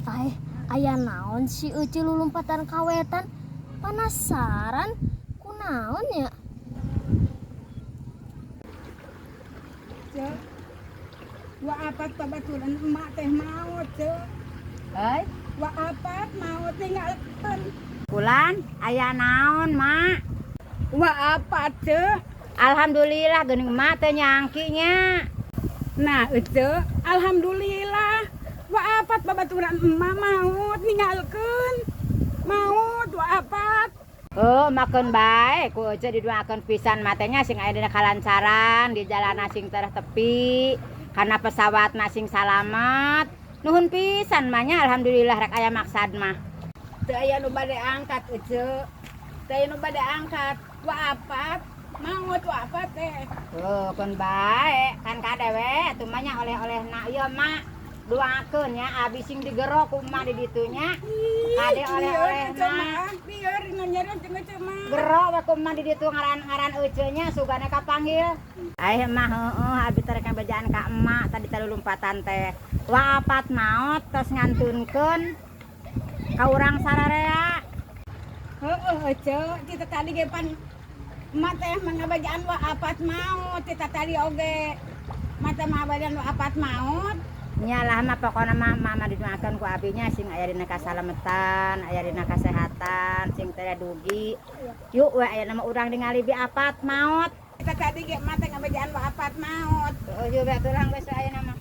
Ai, aya naon si Ece lulumpatan ka wetan? Penasaran kunaon ya? Cek. Wa apat pabaturan emak teh maot, Cek. Hei, Wa apat maot ninggalkeun. Kulan, aya naon, Mak? Wa apat, Cek. Alhamdulillah geuning emak teh nyangki nya. Nah, Ece, alhamdulillah. Wa apat babaturan emak maot ninggalkeun. Maot wa apat. Oh, makeun bae ku Ece didoakeun pisan matenya sing aya dina kalancaran di jalan sing tereh tepi karena pesawat sing salamet. Nuhun pisan mah nya, alhamdulillah rek aya maksad mah. Teu aya nu bade angkat, Ece. Teu aya nu bade angkat. Wa apat maot wa apat teh. Oh, keun bae kan kade we atuh mah nya oleh-olehna ieu, Mak. Doakeun nya abi sing digero ku emak di ditu nya. Kade oleh-olehna. Lieur nyeri jeung Ece mah. Gero we ku emak di ditu ngaran-ngaran Ece nya sugane kapanggil. Ai mah heueuh, abi teh rek bejaan ka emak tadi teh lumpatan teh. Wa apat maot tos ngantunkeun ka urang sararea. Heeh, Ece, kita tadi ge pan emak teh mangabajaan wa apat maot, kita tadi oge. Mata mangabajaan wa apat maot. Nya lah mah, pokona mah mama didoakeun ku abinya sing aya dina kasalametan, aya dina kasehatan, sing teu dugi. Yuk we aya nama urang ningali bi apat maot. Kita tadi ge emak teh ngabajaan wa apat maot. Oh, yuk we tulang geus aya nama.